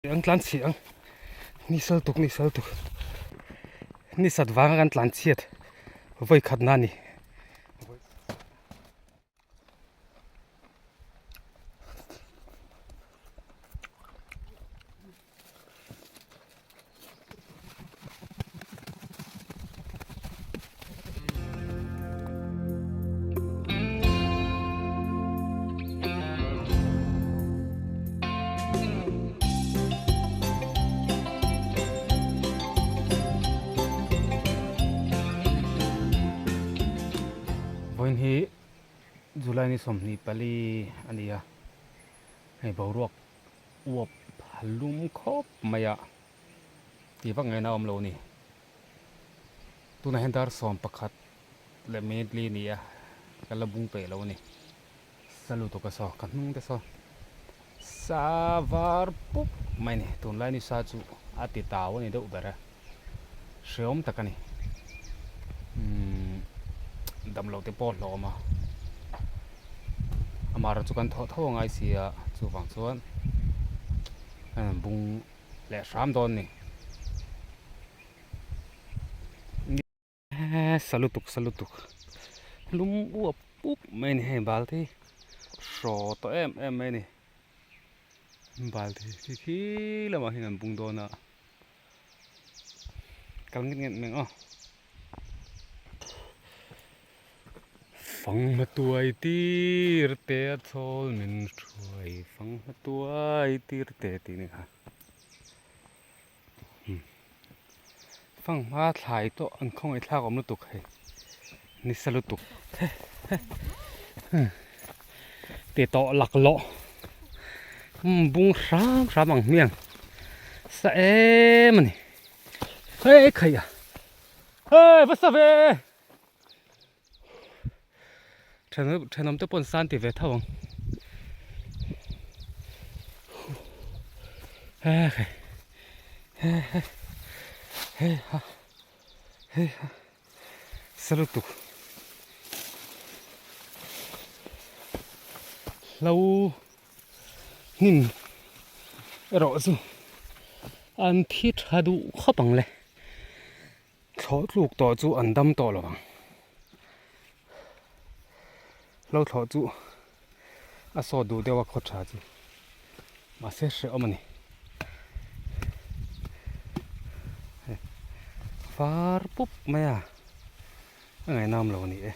An tlan chhi ang ni sal tuk ni sal tuk ni sat vanga kan tlan chhiat vawi khat na ni. Vawiin hi July ni 24 a ni a, hei boruak uap lum khawp mai a tih vak ngaihna a awm lo a ni. Tunah hian dar 11 leh minute li a ni a, ka la bung peih lo a ni. Sa lutuk a saw, ka hnung te saw sa var pup mai a ni. Tunlai ni sa chu a ti tau a ni deuh ber a, hreawm tak a ni. Umm damlo te pawh a hlawm a, amaherawhchu kan thawh tho a ngai si a, chuvang chuan bung leh hram dawn a ni. Sa lutuk sa lutuk lum uap up mai a ni hei bal te hi hraw tawh em em mai a ni bal te hi khi lamah hian an bung dawn a kal nget nget mai ang aw fanghma tuai tir te a chhawl min hruai fanghma tuai tir te tih a ni kha. Fanghma thlai tawh an khawngaih thlak awm lutuk hei nisa lutuk ti tawh laklawh bung hram hram ang hmiang sa em a ni hei khaih a hei va sa ve thenawm te pawh an san ti ve tho ang hei ha hei ha sa lutuk hlo hnim erawh chu an thi tha duh khawp ang le. Thlawh tluk tawh chu an dam tawh lo ang. Hlo thlawh chu a sawt duh deuh a khaw tha chu mahse hrehawm a ni. Var pup mai a, a ngaihnam lo a ni e.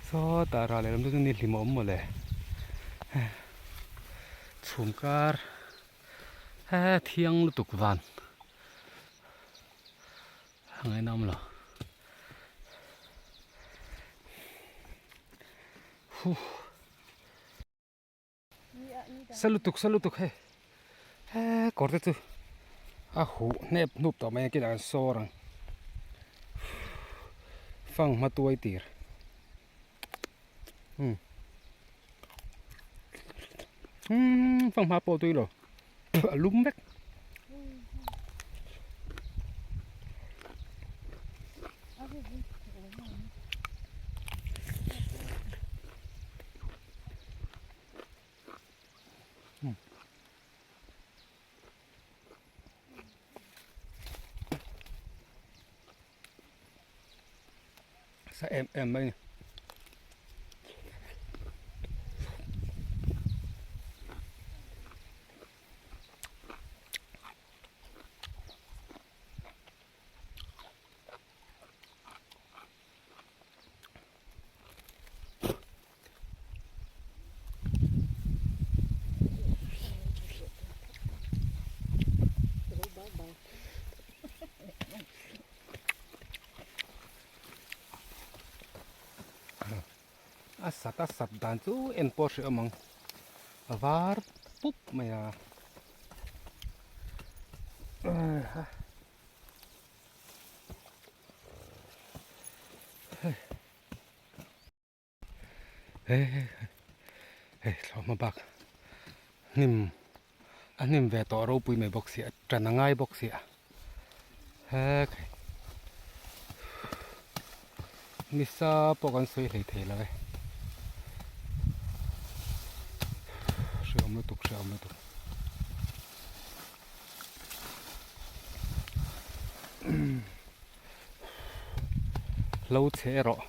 Sawtah rah leh lam chu ni hlim a awm mawle chhum kar he thiang lutuk van a ngaihnawm lo huh. Sa lutuk sa lutuk hei he kawr te chu a huh hnep hnup tawh mai a kinah an sawr ang fanghma tuai tir umm fanghma pawh tui lo a lum vek. Sa em em mai ni. A sat a sat dan chu en pawh a hrehawm ang a var pup mai a. Hei hei thlawhhma bak hnim a hnim ve tawh ropui mai bawk sia tan a ngai bawk sia hek nisa pawh kan sawi hlei thei lo e. lutuk hrehawm lutuk. Hlo chhe erawh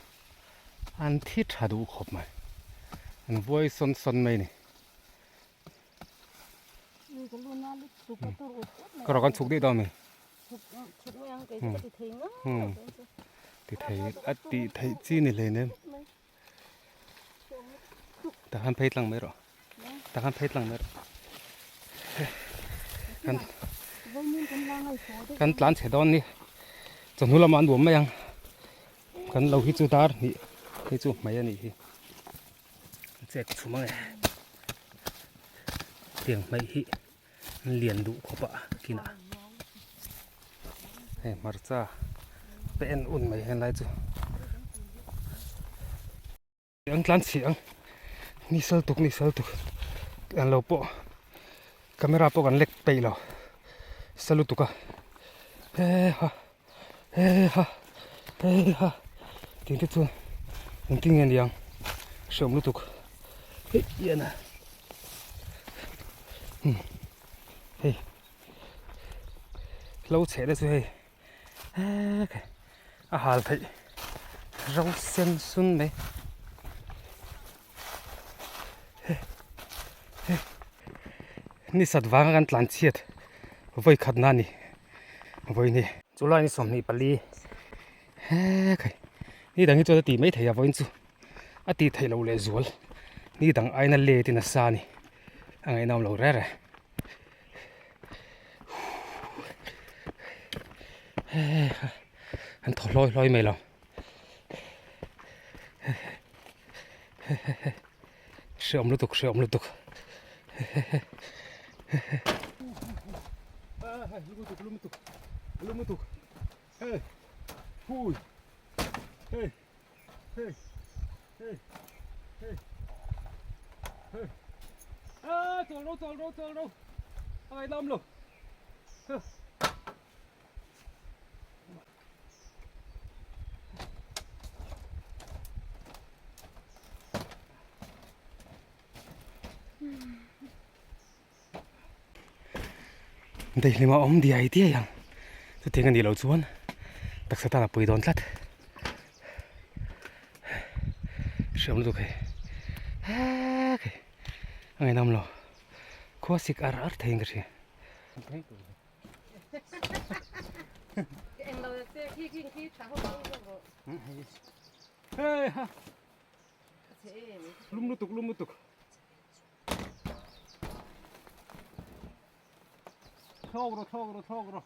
an thi tha duh khawp mai an vuai sawn sawn mai a ni. Ka rawh kan chhuk daih dawn a mi. Ti thei a tih theih chi ni hleinem. Tah khan phei tlang mai rawh tah khan phei tlang mai rawh kan kan tlan chhe dawn ni chawhnu lamah an nuam mai ang kan lo hi chu dar hnih hei chu hmai a nih hi chek chhum ang e tiang hmai hi an lian duh khawp a kinah hei hmarcha pe en un mai helai chu an tlan chhi ang ni sal tuk ni sal tuk an lo pawh camera pawh kan lek peih lo sa lutuk a he ha he ha he ha tih te chuan engtin nge niang hreawm lutuk hei hian a hei hlo chheh te chu hei a hal theih ro sen sun mai ni sat vanga kan tlan chhiat vawi khat na a ni vawi ni. Chulai ni 24 hekhai ni dang hi chuan a tih mai thei a vawiin chu a tih theih loh leh zual ni dang aina let in a sa a ni a ngaihnawm lo rere. An thaw hlawi hlawi mai lo hreawm lutuk hreawm lutuk Daihlim a awm diai diai ang chutiang a nih loh chuan taksa tan a pui dawn tlat hreawm lutuk hei hekei a ngaihnawm lo khua sik ar ar theiin ka hria. Lum lutuk lum lutuk thlawk rawh thlawk rawh thlawk rawh.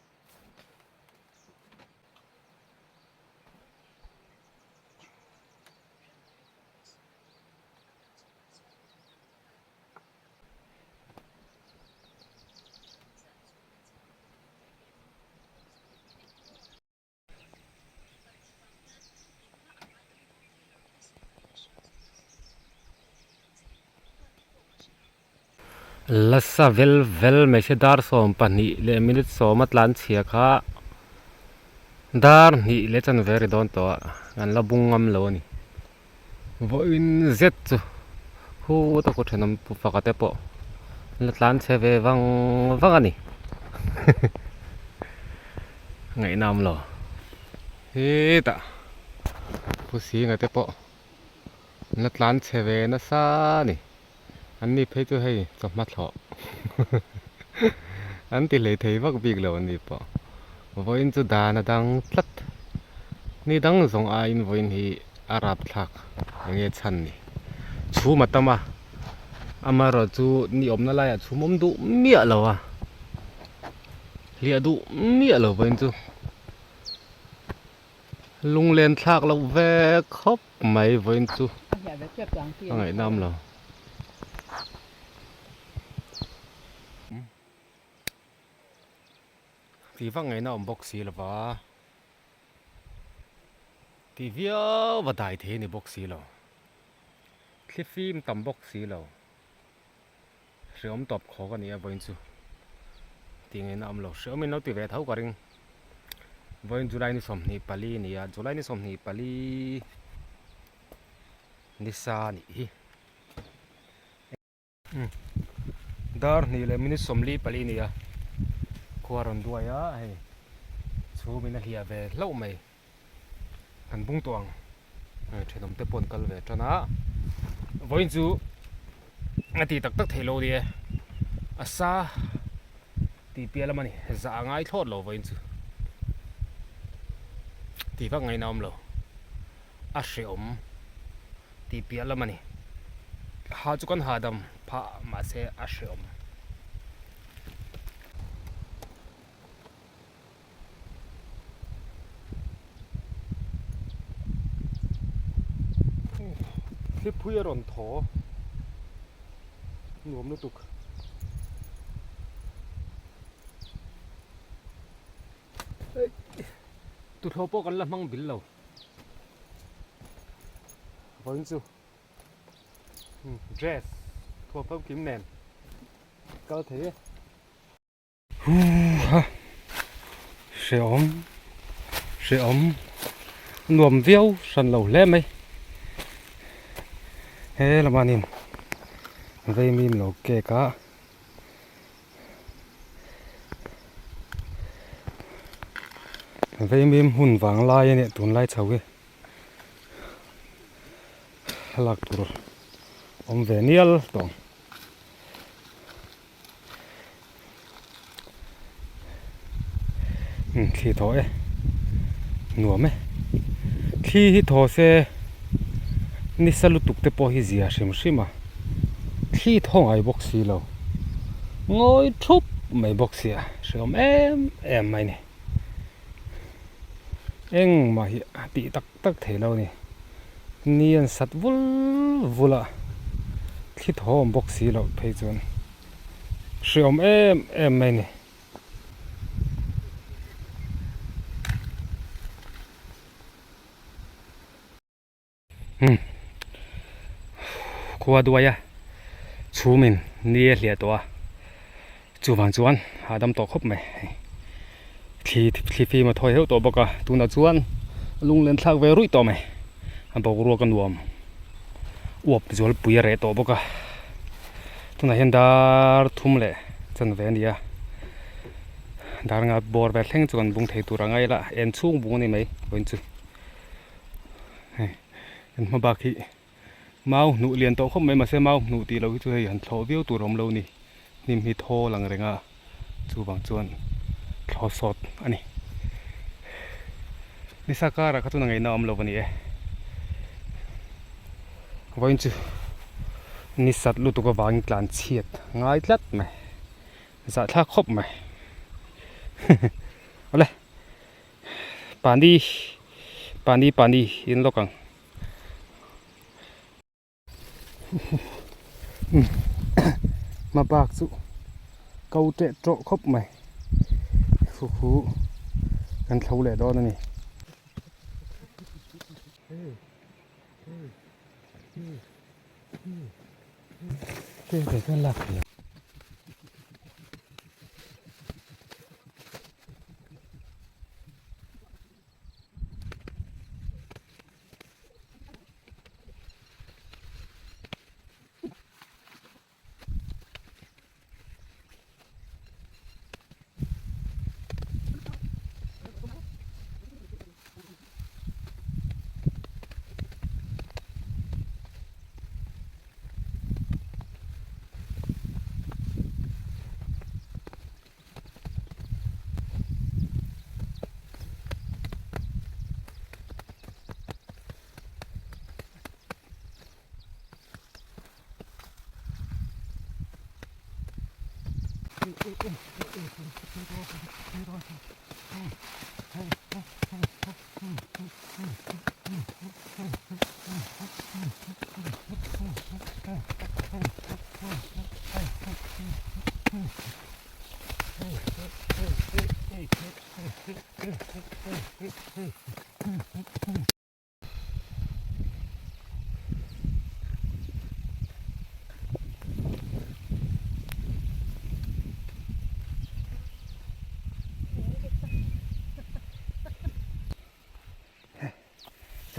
Lasa vel vel mai se dar 12 leh minute 10 a tlan chhia kha dar hnih leh chanve ri dawn tawh a an la bung ngam lo a ni. Vawiin zet chu hu ta kut thenawm faka te pawh an la tlan chhe ve vang vang a ni ngaihna awm lo hetah pu Singa te pawh an la tlan chhe ve nasa a ni an ni phei chu hei chawhma thlawh an ti hlei thei vak bik lo an ni pawh vawiin chu dan a dang tlat ni dang zawng aiin vawiin hi a rap thlak eng nge chhan ni chhum a tam a amaherawh chu ni awmna laiah chhum awm duh miah lo a hliah duh miah lo vawiin chu lunglen thlak loh ve khawp mai vawiin chu a ngaihnawm lo. Tih vak ngaihna awm bawk si lo va, tih viau va dai thei a ni bawk si lo, thli fim tam bawk si lo, hreawm tawp khawk a ni a vawiin chu tih ngaihna awm lo, hreawm in lo ti ve tho ka ring, vawiin July ni 24 a ni a, July ni 24 nisa a nih hi. Dar hnih leh minute 44 a ni a, khua rawn duai a hei chhum in a hliah ve hlauh mai. Kan bung tawh ang thenawm te pawh an kal ve tan a, vawiin chu a tih tak tak theih lo a ni e, a sa tih piah lam a ni, zah a ngai thlawt lo vawiin chu tih vak ngaihna a awm lo, a hrehawm tih piah lam a ni, ha chu kan hahdam phah mahse a hrehawm. Thlipui a rawn thaw nuam lutuk. Tuthlawh pawh kan la hmang bil lo. Vawiin chu dress thuam famkim nen kal thei e. Huha hrehawm hrehawm nuam viau hran lo hle mai he lamah nin veimim lo cake a veimim hun vang lai a nia tunlai chho hi lak tur awm ve nial tawh ang. Thli thaw e nuam e thli hi thaw se nisa lutuk te pawh hi zia hrim hrim a thli thaw ngai bawk si lo ngawi thup mai bawk sia hreawm em em mai ni engmah hi a tih tak tak thei lo a ni ni an sat vul vul a thli thaw awm bawk si loh phei chuan hreawm em em mai a ni. Khua duai a chhumin ni a hliah tawh a chuvang chuan hahdam tawh khawp mai thli thli fim a thawi heuh tawh bawk a tunah chuan lunglen thlak ve ruih tawh mai a boruak a nuam uap zualpui a reh tawh bawk a tunah hian dar thum leh chanve a ni a dar nga bawr vel thleng chu kan bung thei tur a ngai la en chhung bung a ni mai vawiin chu. Hei kan hma bak hi mau hnuh lian tawh khawp mai mahse mau hnuh tih loh hi chu hei han thlawh viau tur a awm lo a ni hnim hi thaw lang reng a chuvang chuan thlawh sawt a ni nisa karah kha chuan a ngaihna a awm lo a ni e vawiin chu ni sat lutuk avangin tlan chhiat ngai tlat mai zahthlak khawp mai awle. Pani pani pani in lawk ang hma bak chu ko teh tawh khawp mai hu hu kan thlo leh dawn a ni.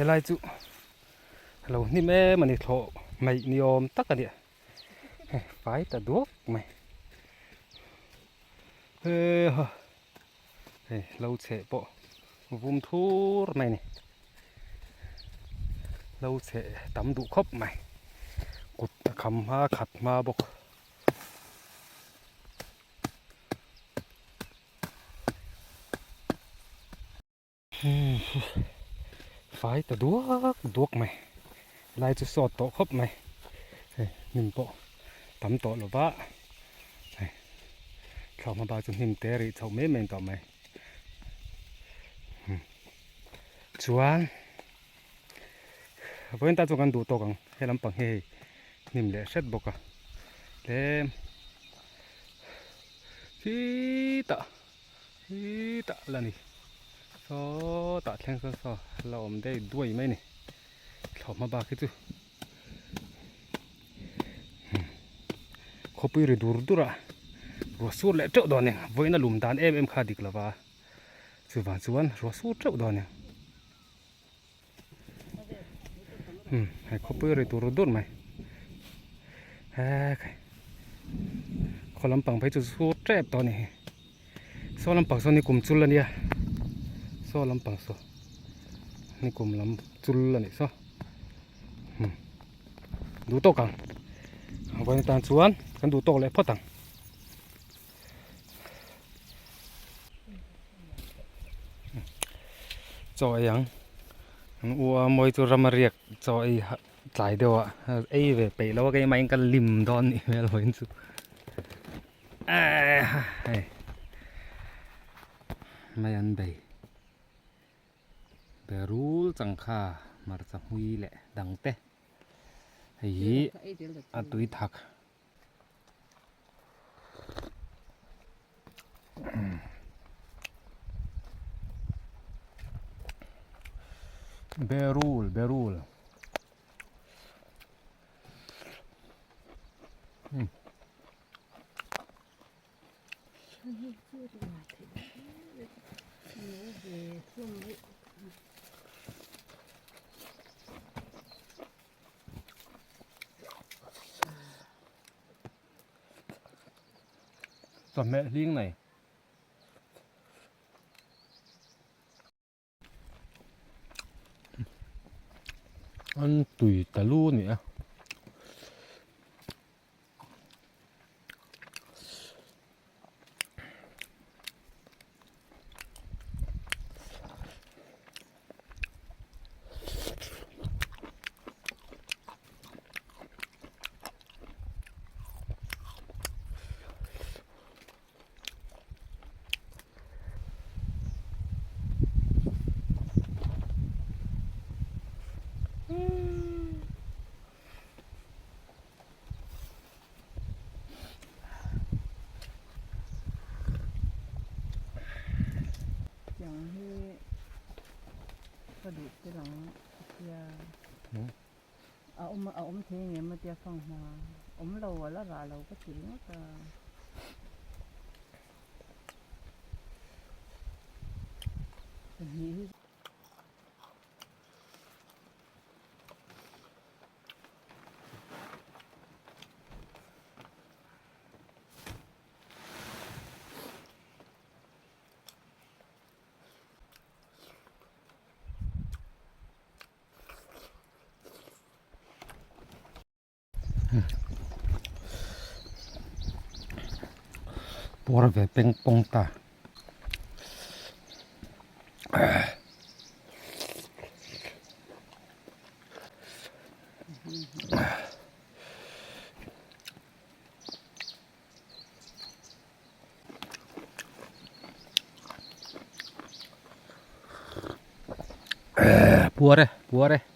Helai chu lo hnim em a ni thlawh hmeih ni awm tak a ni a fai ta duak mai. He ha hei lo chheh pawh vum thur mai a ni lo chheh tam duh khawp mai kut a kham hma khat hma bawk. Fai ta duak duak mai lai chu sawt tawh khawp mai hei hnim pawh tam tawh lo va hei thla hma bak chu hnim te rih chhoh mai mai tawh mai chuan vawiin tan chuan kan duh tawk ang he lampang hi hei hnim leh hret bawk a tlem khitah. Hetah la ni sawtah thleng sawn saw la awm dei duai mai a ni thlawhhma bak hi chu khawpui ri dur dur a ruah sur leh teuh dawn a ni vawiin a lum dan em em kha a dik lo va chuvang chuan ruah sur teuh dawn a ni hei khawpui ri dur dur mai hekhai khaw lampang phei chu sur tep tawh a ni hi saw lampang saw ni kum chul a nia saw lampang saw ni kum lam chul a nih saw duh tawk ang vawiin atan chuan kan duh tawk leh phawt ang. Chaw ei ang an u a mawi chu ram a riak chaw ei tlai deuh a ei ve peih lo a keimah in ka lim dawn nih hmel vawiin chu hei mai an bei berul changkha hmarcha hmui leh dang te hei hi a tui thak. Berul berul Chawhmeh hling nei. An tui ta lu a ni a. Tiang hi ka duh te lang a tia a awm a awm thei ang em a tia fanghma awm lo a la rah lo ka ti ringawt a. Pahnih hi. Puar ve peng pawng ta. Puar e puar e.